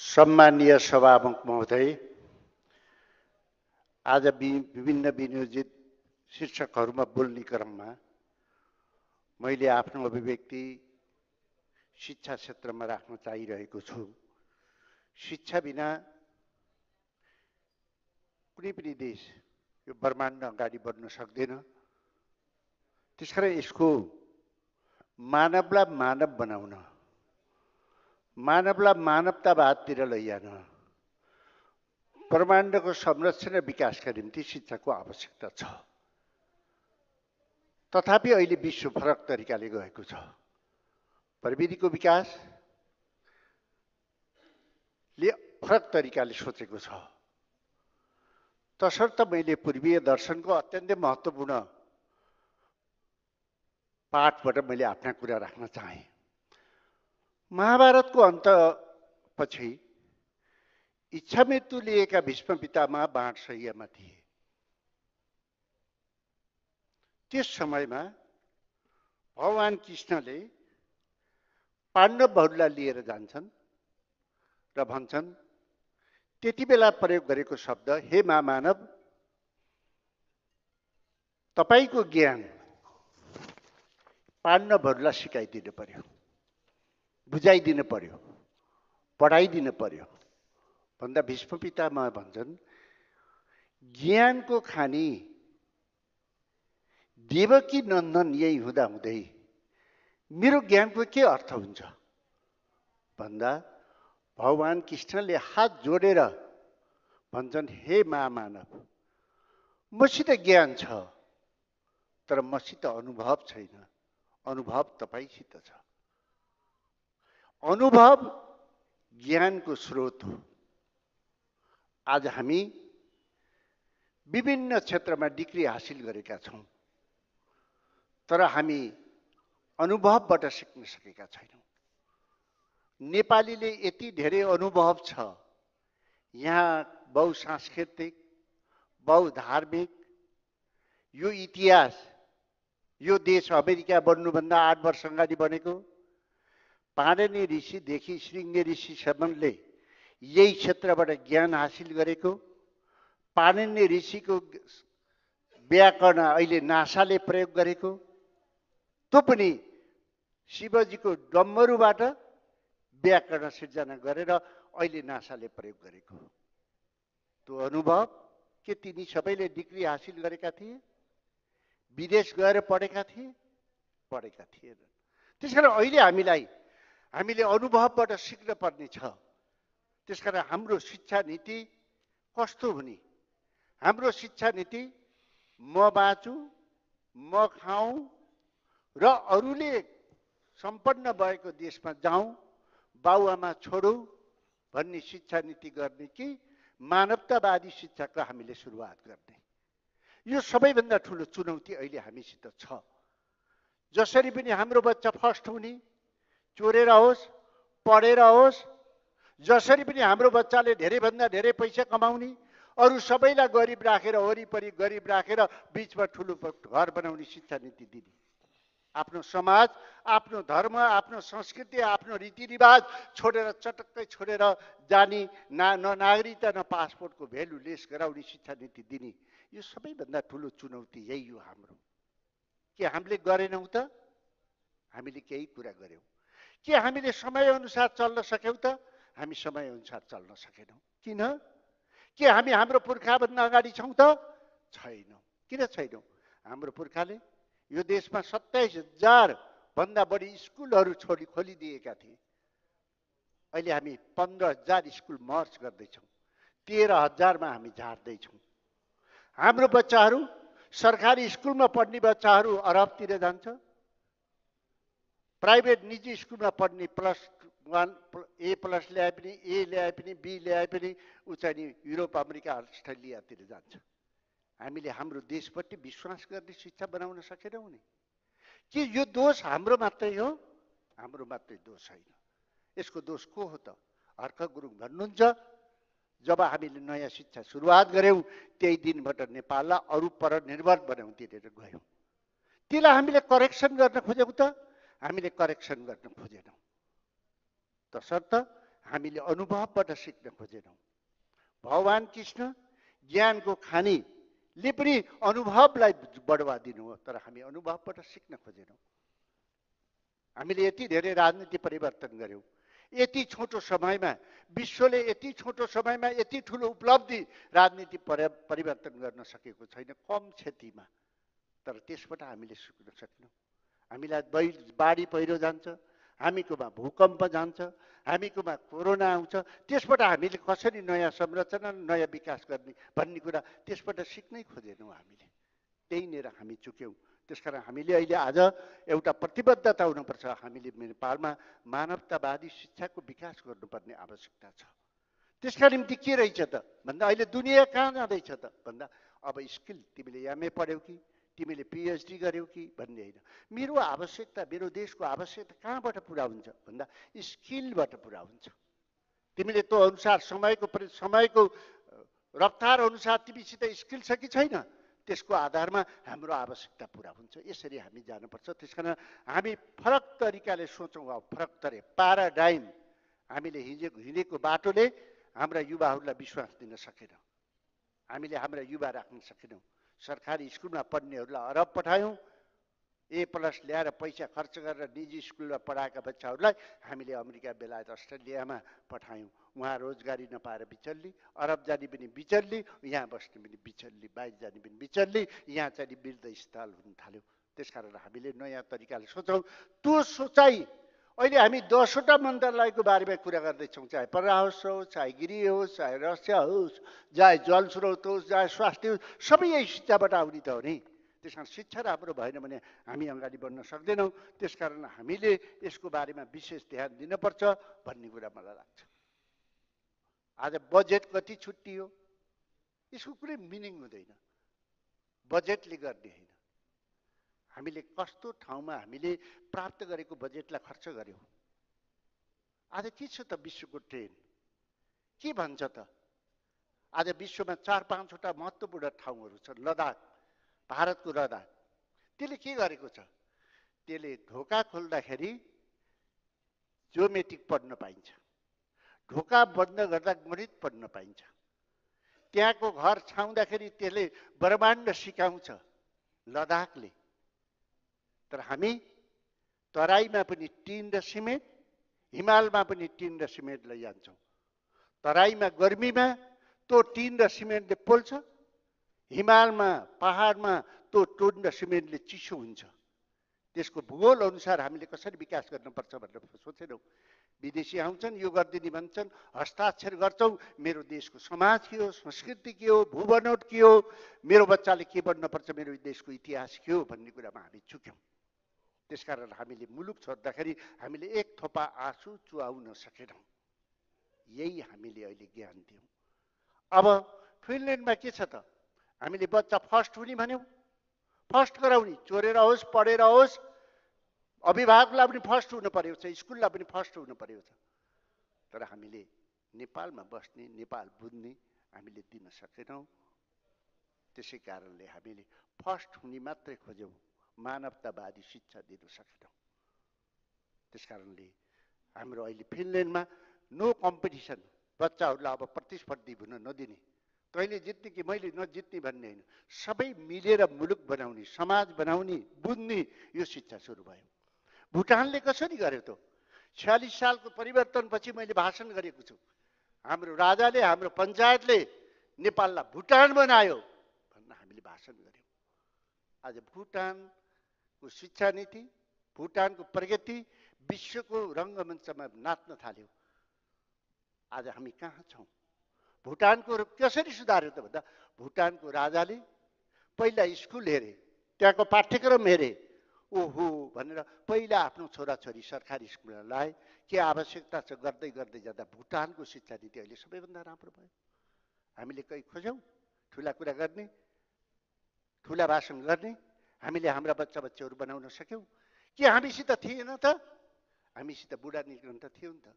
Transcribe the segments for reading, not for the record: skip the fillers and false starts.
सम्मानीय सभामुख महोदय, आज विभिन्न विनियोजित शिक्षकहरूमा बोल्ने क्रममा मैले आफ्नो अभिव्यक्ति शिक्षा क्षेत्रमा राख्न चाहिरहेको छु। शिक्षा बिना कुनै पनि देश यो ब्रह्माण्ड अगाडि बढ्न सक्दैन। त्यसकारण यसको मानवलाई मानव बनाउन, मानवलाई मानवतावादतिर लैजान, ब्रह्माण्डको संरक्षण र विकासका निम्ति शिक्षाको आवश्यकता छ। तथापि अहिले विश्व फरक तरिकाले गएको छ। प्रविधिको विकासले फरक तरिकाले सोचेको छ। तसर्थ मैले पूर्वीय दर्शनको अत्यन्तै महत्त्वपूर्ण पाठबाट मैले आफ्ना कुरा राख्न चाहे। महाभारतको अन्तपछि इच्छा मृत्यु लिएका भीष्म पितामह बाणशय्यामा थिए। त्यस समयमा भगवान कृष्णले पाण्डवहरूलाई लिएर जान्छन् र भन्छन्, त्यति बेला प्रयोग गरेको शब्द, हे महामानव, तपाईको ज्ञान पाण्डवहरूलाई सिकाइदिनु पर्यो, बुझाइदिनु पर्यो, पढाइदिनु पर्यो भन्दा भीष्म पितामह भन्छन्, ज्ञानको खानी देवकी नन्दन यही हुँदा हुँदै मेरो ज्ञानको के अर्थ हुन्छ भन्दा भगवान कृष्णले हात जोडेर भन्छन्, हे महामानव, मसित ज्ञान छ तर मसित अनुभव छैन। अनुभव तपाईसित छ। अनुभव ज्ञानको स्रोत हो। आज हामी विभिन्न क्षेत्रमा डिग्री हासिल गरेका छौँ, तर हामी अनुभवबाट सिक्न सकेका छैनौँ। नेपालीले यति धेरै अनुभव छ, यहाँ बहुसांस्कृतिक, बहुधार्मिक, यो इतिहास, यो देश अमेरिका बन्नुभन्दा 8 वर्ष अगाडि बनेको, पाणिनि ऋषिदेखि श्रृंगे ऋषिसम्मले यही क्षेत्रबाट ज्ञान हासिल गरेको। पाणिनि ऋषिको व्याकरण अहिले नासाले प्रयोग गरेको, त्यो पनि शिवजीको डम्बरुबाट व्याकरण सिर्जना गरेर अहिले नासाले प्रयोग गरेको। त्यो अनुभव के तिनी सबैले डिग्री हासिल गरेका थिए? विदेश गएर पढेका थिए? पढेका थिएनन्। त्यसकारण अहिले हामीले अनुभवबाट सिक्न पर्ने छ। त्यसकारण हाम्रो शिक्षा नीति कस्तो हुने? हाम्रो शिक्षा नीति म बाँचु, म खाऊ र अरूले सम्पन्न भएको देशमा जाउँ, बाउआमा छोडौँ भन्ने शिक्षा नीति गर्ने कि मानवतावादी शिक्षाको हामीले सुरुवात गर्ने? यो सबैभन्दा ठुलो चुनौती अहिले हामीसित छ। जसरी पनि हाम्रो बच्चा फर्स्ट हुने, चोरेर होस्, पढेर होस्, जसरी पनि हाम्रो बच्चाले धेरैभन्दा धेरै पैसा कमाउने, अरू सबैलाई गरिब राखेर, वरिपरि गरिब राखेर बीचमा ठुलो घर बनाउने शिक्षा नीति दिने। आफ्नो समाज, आफ्नो धर्म, आफ्नो संस्कृति, आफ्नो रीतिरिवाज छोडेर, चटक्कै छोडेर जाने, न नागरिकता न पासपोर्टको भ्यालु लेस गराउने शिक्षा नीति दिने, यो सबैभन्दा ठुलो चुनौती यही हो हाम्रो। के हामीले गरेनौँ त? हामीले केही कुरा गर्यौँ। के हामीले समयअनुसार चल्न सक्यौँ त? हामी समयअनुसार चल्न सकेनौँ। किन? के हामी हाम्रो पुर्खाभन्दा अगाडि छौँ त? छैनौँ। किन छैनौँ? हाम्रो पुर्खाले यो देशमा 27,000 भन्दा बढी स्कुलहरू खोलिदिएका थिए। अहिले हामी 15,000 स्कुल मर्ज गर्दैछौँ। 13,000 मा हामी झार्दैछौँ। हाम्रो बच्चाहरू, सरकारी स्कुलमा पढ्ने बच्चाहरू अरबतिर जान्छ। प्राइभेट निजी स्कुलमा पढ्ने +1 A+ ल्याए पनि, A ल्याए पनि, B ल्याए पनि ऊ चाहिँ युरोप, अमेरिका, अस्ट्रेलियातिर जान्छ। हामीले हाम्रो देशपट्टि विश्वास गर्ने शिक्षा बनाउन सकेनौँ नि। के यो दोष हाम्रो मात्रै हो? हाम्रो मात्रै दोष छैन। यसको दोष को हो त? हर्क गुरुङ भन्नुहुन्छ, जब हामीले नयाँ शिक्षा सुरुवात गर्यौँ त्यही दिनबाट नेपाललाई अरू पर निर्भर बनाउतिर गयौँ। त्यसलाई हामीले करेक्सन गर्न खोज्यौँ त? हामीले करेक्सन गर्न खोजेनौँ। तसर्थ हामीले अनुभवबाट सिक्न खोजेनौँ। भगवान कृष्ण ज्ञानको खानीले पनि अनुभवलाई बढावा दिनु हो, तर हामी अनुभवबाट सिक्न खोजेनौँ। हामीले यति धेरै राजनीति परिवर्तन गर्यौँ, यति छोटो समयमा, विश्वले यति छोटो समयमा यति ठुलो उपलब्धि राजनीति परिवर्तन गर्न सकेको छैन, कम क्षतिमा। तर त्यसबाट हामीले सिक्न सकेनौँ। हामीलाई बाढी पहिरो जान्छ, हामीकोमा भूकम्प जान्छ, हामीकोमा कोरोना आउँछ, त्यसबाट हामीले कसरी नयाँ संरचना, नयाँ विकास गर्ने भन्ने कुरा त्यसबाट सिक्नै खोजेनौँ हामीले। त्यहीँनिर हामी चुक्यौँ। त्यसकारण हामीले अहिले आज एउटा प्रतिबद्धता हुनुपर्छ। हामीले नेपालमा मानवतावादी शिक्षाको विकास गर्नुपर्ने आवश्यकता छ। त्यसका निम्ति के रहेछ त भन्दा अहिले दुनियाँ कहाँ जाँदैछ त भन्दा अब स्किल, तिमीले एमए पढ्यौ कि, तिमीले पिएचडी गर्यौ कि भन्ने होइन। मेरो आवश्यकता, मेरो देशको आवश्यकता कहाँबाट पुरा हुन्छ भन्दा स्किलबाट पुरा हुन्छ। तिमीले त्यो अनुसार समयको रफ्तार अनुसार तिमीसित स्किल छ कि छैन, त्यसको आधारमा हाम्रो आवश्यकता पुरा हुन्छ। यसरी हामी जानुपर्छ। त्यसकारण हामी फरक तरिकाले सोचौँ। फरक तरिका प्याराडाइम हामीले हिँडेको बाटोले हाम्रा युवाहरूलाई विश्वास दिन सकेन। हामीले हाम्रा युवा राख्न सकेनौँ। सरकारी स्कुलमा पढ्नेहरूलाई अरब पठायौँ, A+ ल्याएर पैसा खर्च गरेर निजी स्कुलमा पढाएका बच्चाहरूलाई हामीले अमेरिका, बेलायत, अस्ट्रेलियामा पठायौँ। उहाँ रोजगारी नपाएर बिचल्ली, अरब जाने पनि बिचल्ली, यहाँ बस्ने पनि बिचल्ली, बाहिर जाने पनि बिचल्ली, यहाँ चाहिँ वृद्धस्थल हुन थाल्यो। त्यसकारण हामीले नयाँ तरिकाले सोचौँ। त्यो सोचाइ अहिले हामी 10वटा मन्त्रालयको बारेमा कुरा गर्दैछौँ, चाहे परामर्श होस्, चाहे गृह होस्, चाहे रक्षा होस्, चाहे जलस्रोत होस्, चाहे स्वास्थ्य होस्, सबै यही शिक्षाबाट आउने त हो नि। त्यसकारण शिक्षा राम्रो भएन भने हामी अगाडि बढ्न सक्दैनौँ। त्यसकारण हामीले यसको बारेमा विशेष ध्यान दिनुपर्छ भन्ने कुरा मलाई लाग्छ। आज बजेट कति छुट्टियो, यसको कुनै मिनिङ हुँदैन। बजेटले गर्ने होइन, हामीले कस्तो ठाउँमा हामीले प्राप्त गरेको बजेटलाई खर्च गर्यौँ। आज के छ त विश्वको ट्रेन्ड, के भन्छ त? आज विश्वमा 4-5वटा महत्त्वपूर्ण ठाउँहरू छन्। लद्दाख, भारतको लद्दाख, त्यसले के गरेको छ? त्यसले ढोका खोल्दाखेरि ज्योमेट्रिक पढ्न पाइन्छ, ढोका बन्द गर्दा गणित पढ्न पाइन्छ, त्यहाँको घर छाउँदाखेरि त्यसले ब्रह्माण्ड सिकाउँछ लद्दाखले। तर हामी तराईमा पनि टिन र सिमेन्ट, हिमालमा पनि टिन र सिमेन्ट लैजान्छौँ। तराईमा गर्मीमा त्यो टिन र सिमेन्टले पोल्छ, हिमालमा पहाडमा त्यो टिन र सिमेन्टले चिसो हुन्छ। त्यसको भूगोल अनुसार हामीले कसरी विकास गर्नुपर्छ भनेर सोचेनौँ। विदेशी आउँछन्, यो गरिदिने भन्छन्, हस्ताक्षर गर्छौँ। मेरो देशको समाज के हो, संस्कृति के हो, भूबनोट के हो, मेरो बच्चाले के पढ्नुपर्छ, मेरो देशको इतिहास के हो भन्ने कुरामा हामी चुक्यौँ। त्यसकारण हामीले मुलुक छोड्दाखेरि हामीले एक थोपा आँसु चुहाउन सकेनौँ। यही हामीले अहिले ज्ञान दियौँ। अब फिनल्यान्डमा के छ त? हामीले बच्चा फर्स्ट हुने भन्यौँ, फर्स्ट गराउने, चोरेर होस् पढेर होस्, अभिभावकलाई पनि फर्स्ट हुनु पर्यो छ, स्कुललाई पनि फर्स्ट हुनु पर्यो छ। तर हामीले नेपालमा बस्ने, नेपाल बुझ्ने हामीले दिन सकेनौँ। त्यसै कारणले हामीले फर्स्ट हुने मात्रै खोज्यौँ, मानवतावादी शिक्षा दिन सकेनौँ। त्यसकारणले हाम्रो अहिले फिनल्यान्डमा नो कम्पिटिसन, बच्चाहरूलाई अब प्रतिस्पर्धी हुन नदिने, तैँले जित्ने कि मैले नजित्ने भन्ने होइन, सबै मिलेर मुलुक बनाउने, समाज बनाउने, बुझ्ने, यो शिक्षा सुरु भयो। भुटानले कसरी गर्यो त? 46 सालको परिवर्तनपछि मैले भाषण गरेको छु। हाम्रो राजाले, हाम्रो पञ्चायतले नेपाललाई भुटान बनायो भन्न हामीले भाषण गर्यौँ। आज भुटानको शिक्षा नीति, भुटानको प्रगति विश्वको रङ्गमञ्चमा नाच्न थाल्यो। आज हामी कहाँ छौँ? भुटानको कसरी सुधार्यो त भन्दा भुटानको राजाले पहिला स्कुल हेरे, त्यहाँको पाठ्यक्रम हेरे, ओहो भनेर पहिला आफ्नो छोराछोरी सरकारी स्कुलमा लाए। के आवश्यकता छ गर्दै गर्दै जाँदा भुटानको शिक्षा नीति अहिले सबैभन्दा राम्रो भयो। हामीले कहीँ खोज्यौँ ठुला कुरा गर्ने, ठुला भाषण गर्ने, हामीले हाम्रा बच्चा बच्चीहरू बनाउन सक्यौँ कि हामीसित थिएन त? हामीसित बुढा निग्रन्थ थियो नि त।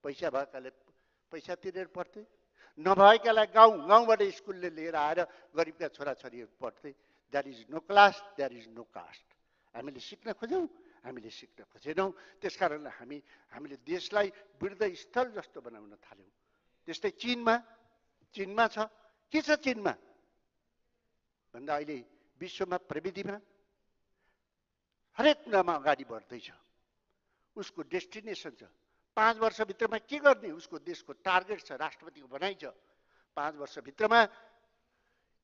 पैसा भएकाले पैसा तिरेर पढ्थे, नभएकालाई गाउँबाट स्कुलले लिएर आएर गरिबका छोराछोरीहरू पढ्थे। That is no class, that is no caste. हामीले सिक्न खोज्यौँ, हामीले सिक्न खोजेनौँ। त्यसकारण हामीले देशलाई वृद्ध स्थल जस्तो बनाउन थाल्यौँ। त्यस्तै चीनमा छ, के छ चीनमा भन्दा अहिले विश्वमा प्रविधिमा हरेक कुरामा अगाडि बढ्दैछ। उसको डेस्टिनेसन छ, 5 वर्षभित्रमा के गर्ने उसको देशको टार्गेट छ, राष्ट्रपतिको भनाइ छ। 5 वर्षभित्रमा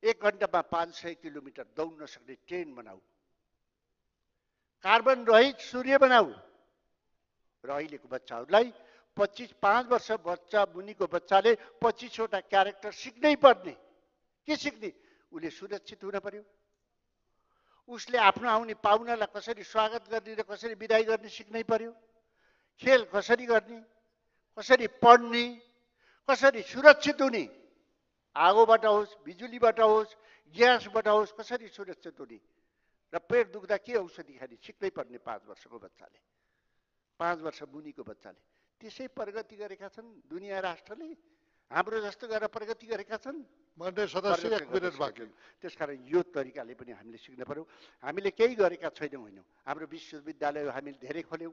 1 घण्टामा 500 किलोमिटर दौड्न सक्ने ट्रेन बनाऊ, कार्बन रहित सूर्य बनाऊ र अहिलेको बच्चाहरूलाई 5 वर्ष बच्चा मुनिको बच्चाले 25वटा क्यारेक्टर सिक्नै पर्ने। के सिक्ने? उसले सुरक्षित हुन पर्यो, उसले आफ्नो आउने पाहुनालाई कसरी स्वागत गर्ने र कसरी बिदाई गर्ने सिक्नै पर्यो, खेल कसरी गर्ने, कसरी पढ्ने, कसरी सुरक्षित हुने, आगोबाट होस्, बिजुलीबाट होस्, ग्यासबाट होस्, कसरी सुरक्षित हुने र पेट दुख्दा के औषधि खाने सिक्नै पर्ने 5 वर्षको बच्चाले, 5 वर्ष मुनिको बच्चाले। त्यसै प्रगति गरेका छन् दुनिया राष्ट्रले, हाम्रो जस्तो गरेर प्रगति गरेका छन्। त्यसकारण यो तरिकाले पनि हामीले सिक्न पर्यो। हामीले केही गरेका छैनौँ होइन, हाम्रो विश्वविद्यालय हामीले धेरै खोल्यौँ,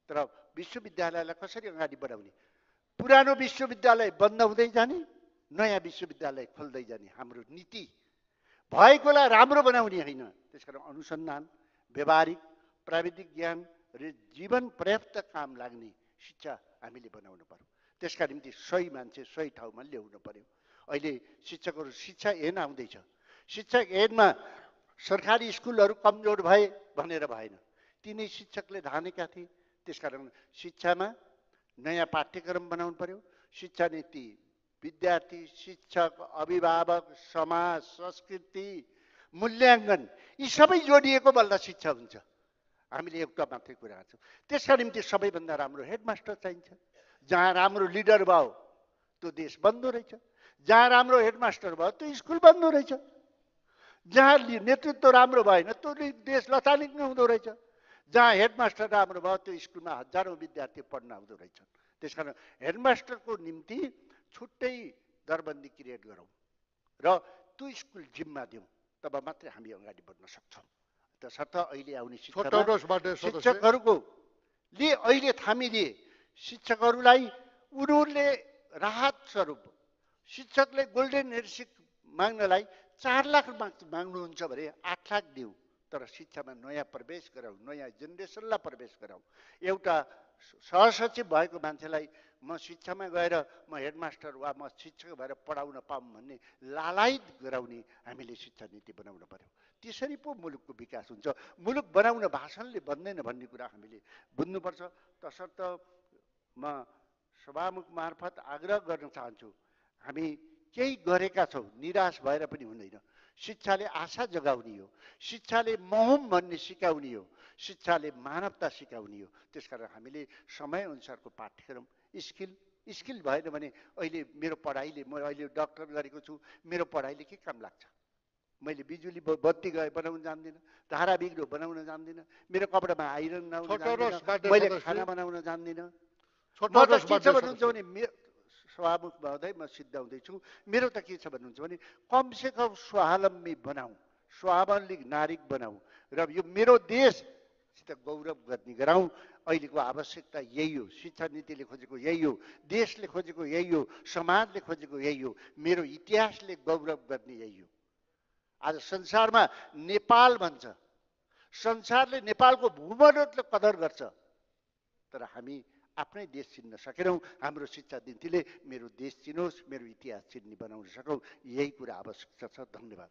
तर विश्वविद्यालयलाई कसरी अगाडि बढाउने? पुरानो विश्वविद्यालय बन्द हुँदै जाने, नयाँ विश्वविद्यालय खोल्दै जाने हाम्रो नीति। भएकोलाई राम्रो बनाउने होइन। त्यसकारण अनुसन्धान, व्यावहारिक, प्राविधिक ज्ञान र जीवन पर्याप्त काम लाग्ने शिक्षा हामीले बनाउनु पर्यो। त्यसका निम्ति सही मान्छे सही ठाउँमा ल्याउनु पर्यो। अहिले शिक्षकहरू शिक्षा ऐन आउँदैछ, शिक्षक ऐनमा सरकारी स्कुलहरू कमजोर भए भनेर भएन, तिनै शिक्षकले धानेका थिए। त्यसकारण शिक्षामा नयाँ पाठ्यक्रम बनाउनु पर्यो। शिक्षा नीति विद्यार्थी, शिक्षक, अभिभावक, समाज, संस्कृति, मूल्याङ्कन यी सबै जोडिएको बल्ल शिक्षा हुन्छ। हामीले एउटा मात्रै कुरा गर्छौँ। त्यसका निम्ति सबैभन्दा राम्रो हेडमास्टर चाहिन्छ। जहाँ राम्रो लिडर भयो त्यो देश बन्दो रहेछ, जहाँ राम्रो हेडमास्टर भयो त्यो स्कुल बन्दो रहेछ, जहाँ नेतृत्व राम्रो भएन त्यो देश लथालिङ्ग हुँदो रहेछ, जहाँ हेडमास्टर राम्रो भयो त्यो स्कुलमा हजारौँ विद्यार्थी पढ्न आउँदो रहेछ। त्यसकारण हेडमास्टरको निम्ति छुट्टै दरबन्दी क्रिएट गरौँ र त्यो स्कुल जिम्मा दिउँ, तब मात्रै हामी अगाडि बढ्न सक्छौँ। तसर्थ अहिले आउने शिक्षकहरूको अहिले थामिदिए शिक्षकहरूलाई उनीहरूले राहत स्वरूप शिक्षकले गोल्डेन हेडसिक माग्नलाई 4 लाख माग्नुहुन्छ भने 8 लाख दिउँ, तर शिक्षामा नयाँ प्रवेश गराउँ, नयाँ जेनेरेसनलाई प्रवेश गराउँ। एउटा सहसचिव भएको मान्छेलाई म शिक्षामा गएर म हेडमास्टर वा म शिक्षक भएर पढाउन पाऊँ भन्ने लालायित गराउने हामीले शिक्षा नीति बनाउन पर्यो। त्यसरी पो मुलुकको विकास हुन्छ। मुलुक बनाउन भाषणले बन्दैन भन्ने कुरा हामीले बुझ्नुपर्छ। तसर्थ म सभामुख मार्फत आग्रह गर्न चाहन्छु, हामी केही गरेका छौँ, निराश भएर पनि हुँदैन। शिक्षाले आशा जगाउने हो, शिक्षाले महम भन्ने सिकाउने हो, शिक्षाले मानवता सिकाउने हो। त्यसकारण हामीले समयअनुसारको पाठ्यक्रम स्किल भएन भने अहिले मेरो पढाइले, म अहिले डक्टर गरेको छु, मेरो पढाइले के काम लाग्छ? मैले बिजुली बत्ती गए बनाउन जान्दिनँ, धारा बिग्रो बनाउन जान्दिनँ, मेरो कपडामा आइरन नहुन जान्दिनँ, मैले खाना बनाउन जान्दिनँ। म त के छ भन्नुहुन्छ भने सभामुख महोदय म सिद्धाउँदैछु, मेरो त के छ भन्नुहुन्छ भने कमसेकम स्वावलम्बी बनाऊ, स्वावलम्बी नागरिक बनाऊ र यो मेरो देशसित गौरव गर्ने गराउँ। अहिलेको आवश्यकता यही हो, शिक्षा नीतिले खोजेको यही हो, देशले खोजेको यही हो, समाजले खोजेको यही हो, मेरो इतिहासले गौरव गर्ने यही हो। आज संसारमा नेपाल भन्छ, संसारले नेपालको भूमण्डलको कदर गर्छ, तर हामी आफ्नै देश चिन्न सकेनौँ। हाम्रो शिक्षा नीतिले मेरो देश चिनोस्, मेरो इतिहास चिन्ने बनाउन सकौँ, यही कुरा आवश्यकता छ। धन्यवाद।